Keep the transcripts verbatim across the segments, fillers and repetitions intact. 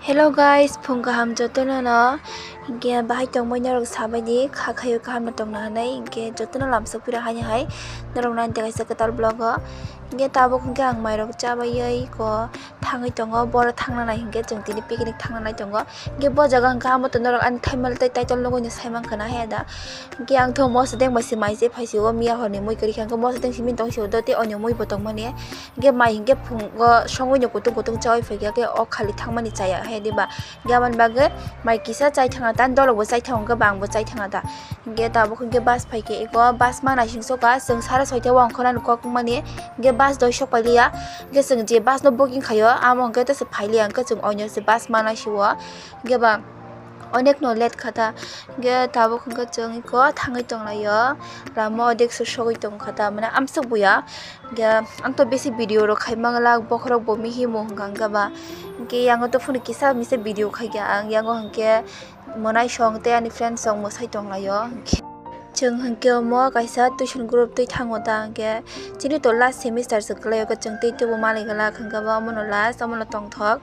Hello guys, phung kaham jotono no. Hinkhe bahai tongmani norok sabaidi, kha khayo kaham no tongna hinwi. Hinkhe jotono lamsok pira haini hai norok nani kaisa kwtal vlog o. Hinkhe tabuk hinkhe ang mairok chabaiwi ko thangwi tongo, boro thangna nai hinkhe chwng tini picnic thangna nai tongo. Hinkhe bo jaga hinkhe amo to norok ani thaimal tei title nugwi no saimankha na he da. Hinkhe ang to moso deng bai se mai se phaisio, miya horni mui kwrwi kha hinkhe moso deng simi tong sio do tei onyo mui bo tongmani. Hinkhe mai hinkhe phungo songwi no kutung kutung chawi phaikha, khe o khali thangmani chaya he diba. Hinkhe aboni bagwi mai kisa chai thangna ta, dolok bo chai thango, hinkhe bang bo chai thangna ta. Hinkhe tabuk hinkhe bus phaikhe eko bus ma naising soka, chwng sara soita o ongkhornani kok wngmani. Hinkhe bus doi sok pailiya, hinkhe chwng je bus no booking khaio, amo hinkhe tesa phailiya, hinkhe chwng onyo se bus ma naisio. Hinkhe ba onek no late kha ta, hinkhe tabuk hinkhe chwng eko thangwi tonglaio, lama o dekso sogwi tongkha ta, mane amsok buya. Hinkhe ang to besi video rok khai mangla, bokhorok bo mihimo hinkha hinkhe ba. Hinkhe yango to phone kisa misa video khaikha ang, yango hinkhe mwnai song tei ani friend song mwsai tonglaio. Hinkhe chwng hinkhe omo kaisa tuition group twi thango ta, hinkhe chini to last semester se kwlaio, hinkhe chwng tei teibo manlai glak, hinkhe ba omono last, omono tongthok.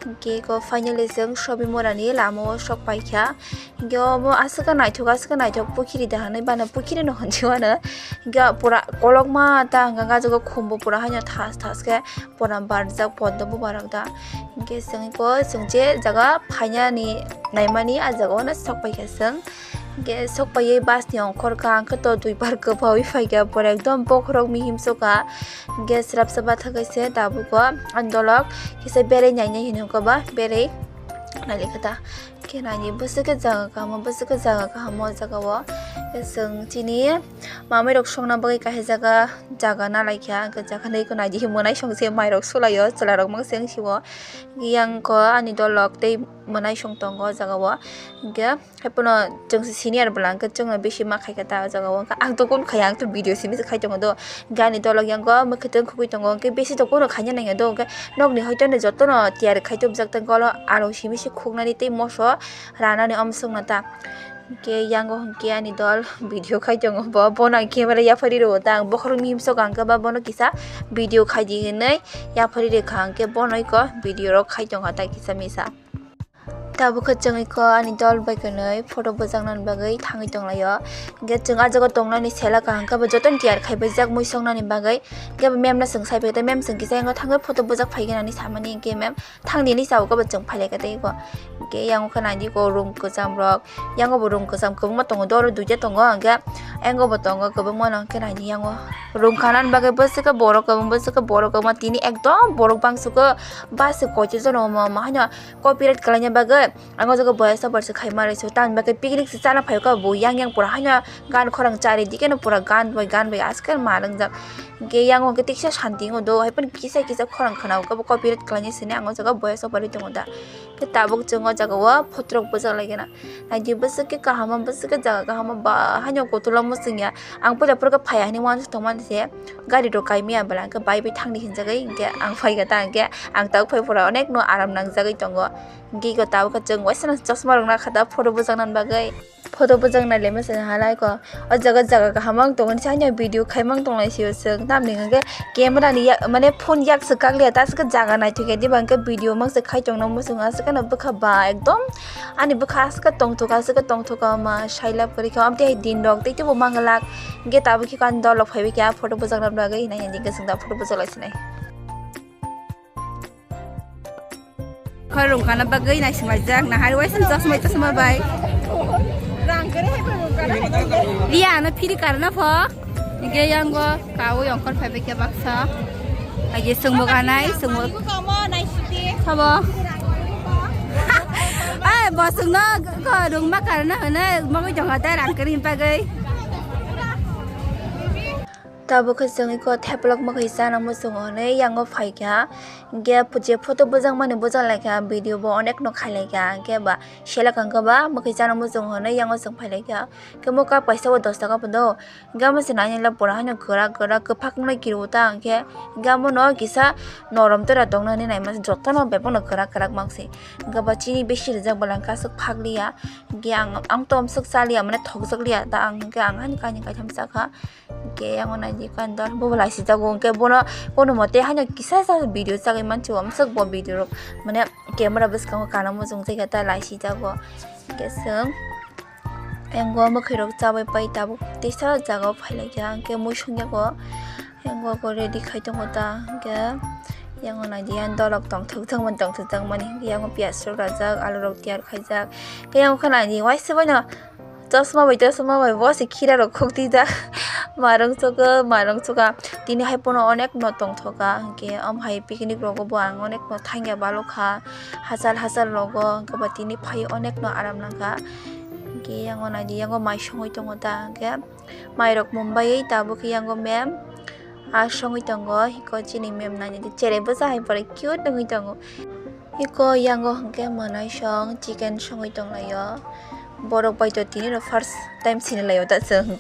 Hinkhe eko finally chwng Sobimorani lama o sok paikha. Hinkhe omo aswk khe naithok, aswk khe naithok pukhiri da hinwi bana pukhiri no hwnwi mano. Hinkhe pura kolokma ta hinkhe ah jaga khumbo pura haino thas thas khe pura barjak poddo bubarak da. Hinkhe chwng eko chwng je jaga phainani naimani ah jaga o no sok paikha chwng. Hinkhe sok paiwi bus ni ongkhor kha, ang khe to duibar kwphaui phaikha, pura ekdom bokhorok mihim soka. Hinkhe srapsa bathak kaisa tabuk o ani dolok kisa berai nainai hinwi wngkha ba, berai nailikha ta. Khe naidi bwswk khe jaga kaham, bwswk khe jaga kaham o jaga o. Chwng chini mamai rok songna bagwi kaisa jaga, jaga nalaikha, hinkhe jaga nai khe naidi mwnai song se mairok sulaio, chwla rok mangse wng sio. Yang ko ani dolok tei mwnai song tongo o jaga o. Hinkhe haiphano chwng se senior bwla hinkhe chwngno bisi ma khaikha ta o jaga o. Hinkhe ang to kunu khaiya, ang to video simi se khai tongo do. Hinkhe ani dolok yang o mwkhwtwng khugwi tongo, hinkhe bisi to kunu khaina nangya do. Hinkhe nokni hoitono jotono tiyar khai tubujak, tei golo aro simi se khuknani tei moso ranani omswkno ta. Hinkhe yango hinkhe ani dol video khai tongo bo, bono ang camera yaphari rwo ta, ang bokhorok mihim soka hinkhe ba bono kisa video khai di hinwi yaphari rwkha, hinkhe bono eko video rok khai tongkha ta kisa misa. Tabuk khe chwng eko ani dol bai kwnwi photo bwjaknani bagwi thangwi tonglaio. Hinkhe chwng ah jaga tongnani sela kaham khe bo jotono tiyar khai paijak mui songnani bagwi. Hinkhe bo mem no chwng sai paikha, mem chwng kisa yango thangwi photo bwjak phaikhe nani samani, hinkhe mem thangdi hinwi sa o, khe bo chwng phailaikha tei eko. Hinkhe yango khe naidi eko room kwcham rok, yango bo room kwcham kwbangma tongo, do oro duita tongo, hinkhe yango bo tongo kwbangma no, hinkhe naidi yango room khanani bagwi bwswk khe borok kwbang, bwswk khe borok kwbangma, tini ekdom borok bangsugo bus se koichar jano ma, ma haino copyright kwlaina bagwi ang o jaga voice over se khaima rwsio, tamni bagwi picnic se chana phaio khe bo yang yang pura haino gan khorang chari dikeno pura gan bai gan bai aske ma rwngjak. Hinkhe yango hinkhe tiksa santi wngo do, haiphano kisa kisa khorang khna o khe bo copyright khlainai sini ang o jaga voice over ri tongo da. Khe tabuk chwng o jaga o photo rok bwchak lai gana. Naidi bwswk khe kaham o, bwswk khe jaga kaham o, ba haino kotula muchung ya. Ang puila phuru khe phaiya hinwi uansuk tongmani se gari rok kaimia bwla, hinkhe bai bai thangdi hinjagwi hinkhe ang phaikha ta, hinkhe ang tabuk phai phuru onek no aram nangjagwi tongo. Hinkhe eko tabuk khe chwng waisa no chosma rok nakha ta photo bwchaknani bagwi. Photo bwchak nai le masa halai ko. O jaga, jaga kaham ang tongo, sanya video khai mang tonglai sio chwng. Tamni hwnkhe camera ni yak, mane phone yak se kak liya, ta se khe jaga naithok ya, diba hwnkhe video mang se khai tongno muchungo, aswk no bwkha ba ekdom ani bwkha aswk tongthok, aswk tongthok ma sai lab kwrwi kha. Amtwi hai din rok tei teibo mang glak, hwnkhe tabuk khe ani dolok phaibai kha photo bwchakna bagwi hinai, hwnkhe chwng da photo bwchak lai sinai. Khoi rung kana bagwi naising laijak, nahari waisa chosma, chosma bai. Liya ano phiri karna pho. Hingke yango kawi ongkor phaibai khe baksa. Aye songbo ganai, songbo. Sabo. Ai, bo songno ko rung ma karna hwnwi, mogwi tongkha ta rang kwrwini bagwi. Tabuk khe chwng eko theplok mwkhwi chana muchungo hwnwi yango phaikha. Hwnkhe je photo bwjakmani bwjak laikha, video bo onekno khailaikha, hwnkhe ba selak hwnkhe ba mwkhwi chana muchungo hwnwi yango chwng phailaikha. Hwnkhe mo cup kaisa o dos taka phono, hwnkhe omo se nainani pura haino kwrak kwrak kwphak wngnai kiriwo ta, hwnkhe, hwnkhe omono kisa norom tora tongna hwnwi naima jotono bebakno kwrak kwrak mankhe. Hwnkhe ba chini besi rijak bwla hwnkhe aswk phakliya, hwnkhe ang, ang tomswk chaliya, mane thokjakliya, ta ang hwnkhe ang ani kainwi kaitham chakha. Hwnkhe yango nai Di kandal bo lai si jago, hwnkhe bono kono mote haino kisa sa video chagwi mansi, amswk bo video rok mane camera bwskango kana muchung jaikha ta lai si jago. Hwnkhe chwng yango mwkhwirok chabai pai tabuk teisa jagao phailaikha, hwnkhe mui songyago yango bo ready khai tongo ta, hwnkhe yango naidi yan dolok tongthok tongmani tongthok tongmani, hwnkhe yango piyaj rok rajak, alu rok tiyar khaijak, hwnkhe yango khe naidi waisa baino. Chosma bai chosma bai bo se khira rok khok twijak. Marung chugo, marung chuga. Tini hai pono onek no tongthoka. Hwnkhe omo hai picnic rogo bo ang onek no thangya balokha. Hachal hachal rogo hwnkhe ba tini phai onek no aram nangkha. Hwnkhe yango naidi yango mai songwi tongo ta hwnkhe. Mai rok mumbai tabuk yango mem. A songwi tongo, hiko chini mem nainani cherai bwsa hai pore cute wngwi tongo. Hiko yango hwnkhe mwnaisong chicken songwi tonglaio. Borok bai to tini no first time sinilai o ta chwng.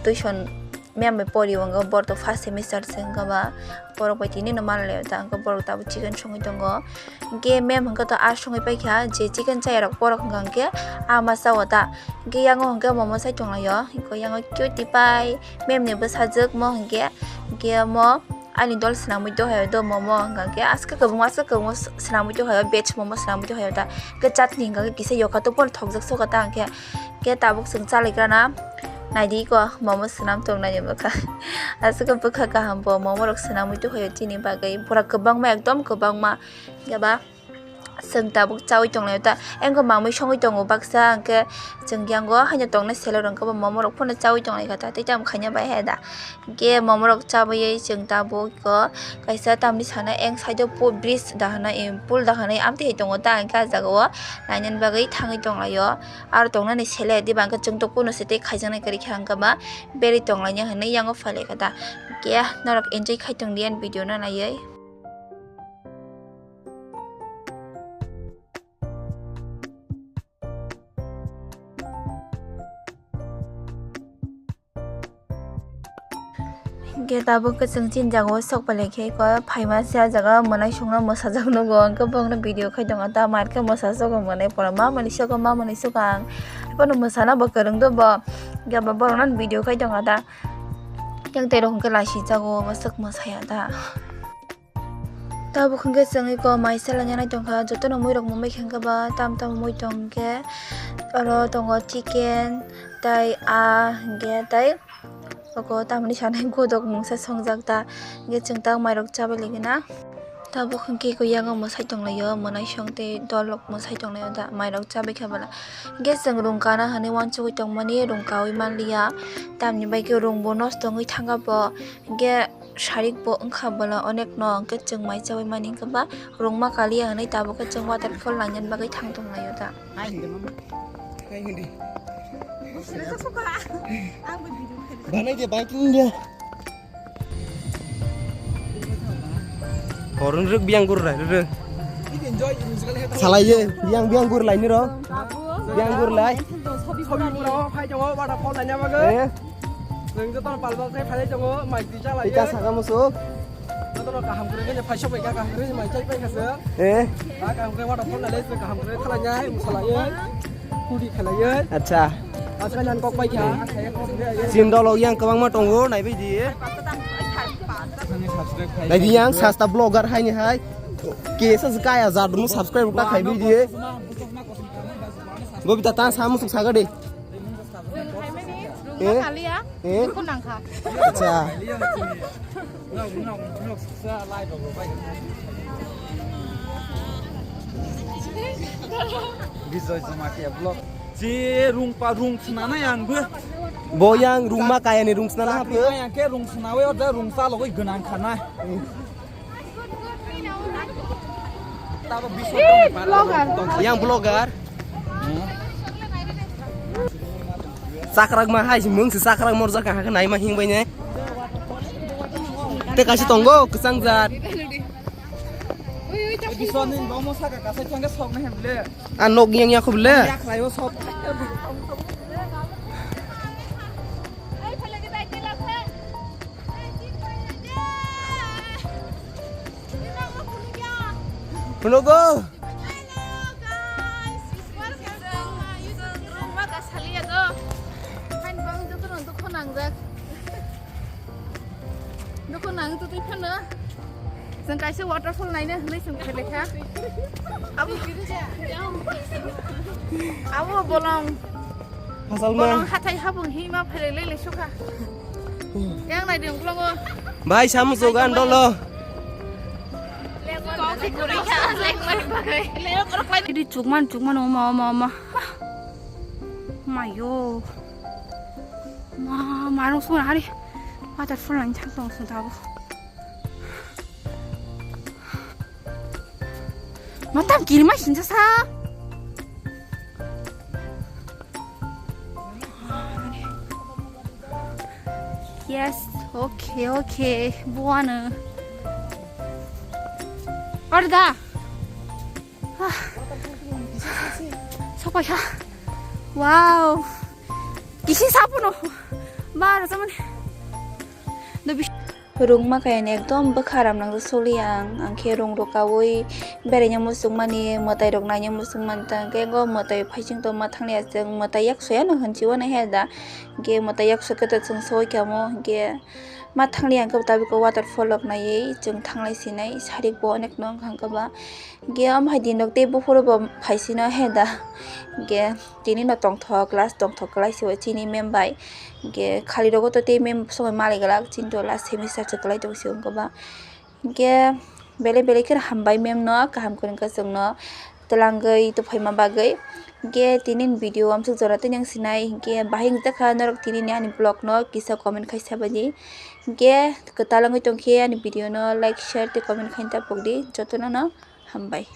Tuition mem bai pori o wngkha, borok to first semester se wngkha ba. Borok bai tini no manlai o ta wngkha, borok tabuk chicken songwi tongo. Hwnkhe mem hwnkhe to a songwi paikha, je chicken chaya rok borok hwnkha hwnkhe a ma cha o ta. Hwnkhe yango hwnkhe momo sai tonglaio, hwnkhe yango cute pai mem ni bwsajwk mo hwnkhe, hwnkhe mo ani dol swnamwi tongkha do momo hwnkha hwnkhe aske kwbangma aske kwbangma swnamwi tongkha veg momo swnamwi tongkha ta. Hwnkhe chutney hwnkha khe kisa yokha to pono thokjak sokha ta hwnkhe, hwnkhe tabuk chwng chalai gana naidi ko momo swnam tongnai ni bwkha aswk bwkha kaham bo momo rok swnamwi tongkha chini bagwi pura kwbangma ekdom kwbangma hwnkhe ba. Chwng tabuk chaui tonglaio ta, engkhe mamui songwi tongo baksa, hwnkhe chwng yango haino tongnai seleng rok khe bo momo rok phano chaui tonglaikha ta, tei tamo khaina bai hai da. Hwnkhe momo rok chabaiwi chwng tabuk o kaisa tamni sana eng side o bridge da hwnwi, pull da hwnwi amtwi hai tongo ta, hwnkhe ah jaga o nainani bagwi thangwi tonglaio. Aro tongnani seleng diba hwnkhe chwng to kunu se tei khaijaknai kwrwi kha, hwnkhe ba berwi tonglaina hwnwi yango phailaikha ta. Hwnkhe norok enjoy khai tongdi ani video no naiwi. Hwnkhe tabuk khe chwng chini jaga o sok pailaikhe khe phaima se ah jaga mwnaisongno mwsajak nugo, hwnkhe bongno video khai tongo ta, mar khe mwsajak o mwnai pora ma manwi sogo ma manwi sogo ang, bono mwsana bo kwrwng do bo, hwnkhe bo borokno video khai tongo ta, yang tei rok hwnkhe laisijak o bwswk mwsaya ta. Tabuk hwnkhe chwng eko mai salaina nai tongkha, jotono muirok mumbai khe hwnkhe ba tam tam mui tongkhe, oro tongo chicken, tai a hwnkhe tai oko tamni sanai godok mungsa songjak ta, hwnkhe chwng tak mairok chabai laikhwna. Tabuk hwnkhe eko yango mwsai tonglaio, mwnaisong tei dolrok mwsai tonglaio da, mairok chabai kha bwla. Hwnkhe chwng rung kana hwnwi uansugwi tongmani, rung kaui manliya, tamni bai khe rung bo nosto wngwi thangkha bo, hwnkhe. Sarik bo wngkha bwla onek no, hwnkhe chwng mai chaui mani hwnkhe ba rungma kaliya hwnwi tabuk khe chwng waterfall lainani bagwi thang tong laio da. Hai hindi, mama. Hai hindi. Banai de, bai king dia. Korun ruk biang gur rai, ruk. Salai ye, biang, biang gur lai ni ro. Biang gur lai. Sobi pura o phai tongo, waterfall laina bagwi. Eh? Nang joto palbal khai phai tongo, mai twi chalai. Ika saka musuk. Joto kaham kre khe phai sok bai kaham kre mai chai pai khase. Eh? Ba kaham kre waterfall lai se kaham kre khalai nai, musalai. Kudi khalai. Acha. Acha nan kok pai kha. Chin dolok yang kwbangma tongo, nai bai di. Nai di yang sasta vlogger hai ni hai. Kesa kaya jat mu subscribe ta khai bai di. Bobita ta sa musuk saga de. Eh? Eh? Acha. Bijoy Jamatia vlog. Je rung pa rung swnanai ang bo. Bo yang rung ma kaya ni rung swnana hapyo. Yang ke rung swnawi order rung sa logoi gwnang khana. Yang vlogger. Chakrak ma hai mung si chakrak mor jaka ha nai ma hing bai ne. Te kasi tongo kesang jat. Bisoni bomo saka kasai changke sok na hem le. A nok yang ya khub le. Yak layo sok. Phunukgo. Hello guys, welcome to my YouTube channel. Maka saliya do. Hain bang joto no dukho nangjak. Ko nang tu twi phano. Jeng kaisa waterfall naina hwnwi song phele kha. Abo, abo bolong. Hasalma. Bolong hathai habung hima phele lele sukha. Yang nai ding bolongo. Bhai, samu jogan dolo. Ini chukman, chukman, oma, oma, oma. Mayo. Ma, marung sung hari. Waterfall ang chang tong sung tabo. Matam kiri mai sinja sa. Yes, okay, okay. Buana. Orda. Ah. Sopai ha. Wow. Kisi sapuno. Bar zaman. Dobi. Rungma kayani ekdom bwkha ram nangjak soli ang, ang khe rung rwkaui beraina muchungmani, mwtai rok naina muchungmani, tang khe ngo mwtai phaising tongma thangli aswk mwtai yak soyano hinwi uanai he da, hinkhe mwtai yak sokhe to chwng soi kha mo, hinkhe ma thangli ang khe tabuk waterfall rok naiwi chwng thanglai sinai, sarik bo onek no wngkha hinkhe ba. Hinkhe omo hai din rok tei buphuru bo phaisino he da. Hinkhe tini no tongthok class tongthok kwlai se o chini mem bai. Hinkhe khali rogo to tei mem somoi malai glak chini to last semester se kwlai tong se wngkha ba. Hinkhe belai belai kheno hambai mem no kaham kwrwng kha chwng no twlangwi tuphaima bagwi. Hinkhe tini ni video amsuk jora tei nang sinai hinkhe bahai wngjakha norok tini ni ani vlog no kisa comment khai sabaidi. Hinkhe kwtal wngwi tongkhe ani video no like share tei comment khaina ta pokdi jotono no. Hambai.